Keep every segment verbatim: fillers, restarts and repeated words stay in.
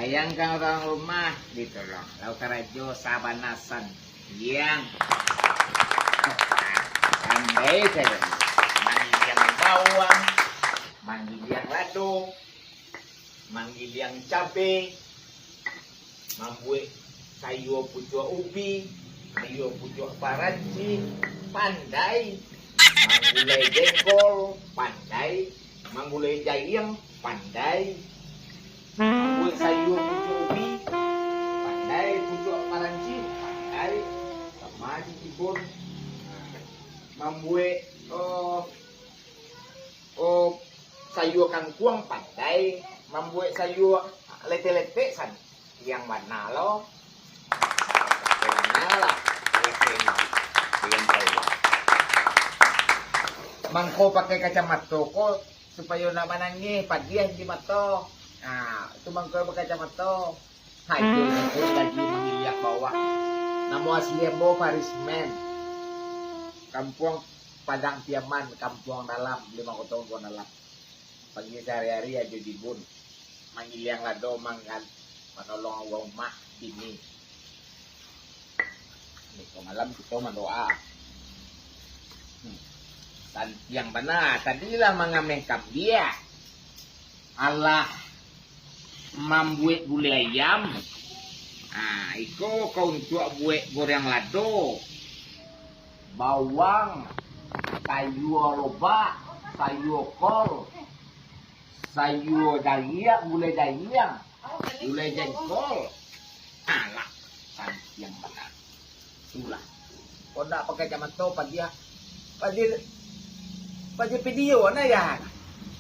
Yang ka urang rumah ditolong, lau karajo sabana santiang. Pandai sajo. Manggiliang bawang, manggiliang lado, manggiliang cabe, mambuek sayua pucuak ubi, sayua pucuak paranci, pandai. Manggulai jengkol, pandai. Manggulai jaiang, pandai. Mambuek sayua pucuak ubi, pandai. Pucuak paranci, pandai. Sama di kibun. Mambuek, oh, oh, sayua kangkuang, pandai. Mambuek sayua letek-letek, san- Yang bana lo. Yang bana lah. Yang tahu. Mangko pakai kacamato ko supayo ndak manangih, padiah di mato. Nah, itu mangko bakacamato. Hayo mangko lagi manggiliang bawang. Namo asli ambo Farisman. Kampuang Padang Piaman, Kampuang Dalam, Lima Kota Kampuang Dalam. Pagi sahari-hari ajo dibun, manggiliang lado, manggan, manolong urang rumah, bini. Beko malam kito mandoa. Hmm. Santiang bana, tadi lah mangameh kambiang. Alah mambuek gulai ayam. Nah, iko ka untuak buek goreng lado. Bawang, sayua lobak, sayua kol, sayua jariak, gulai jariak, gulai jengkol. Alah, santiang bana. Itulah. Kok ndak pakai kacamato, padiah, padiah, padiah video na ya.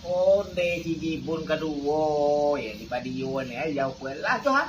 Onde si Jibun kaduo, ya, di video ni, ya, pulang tu, ha.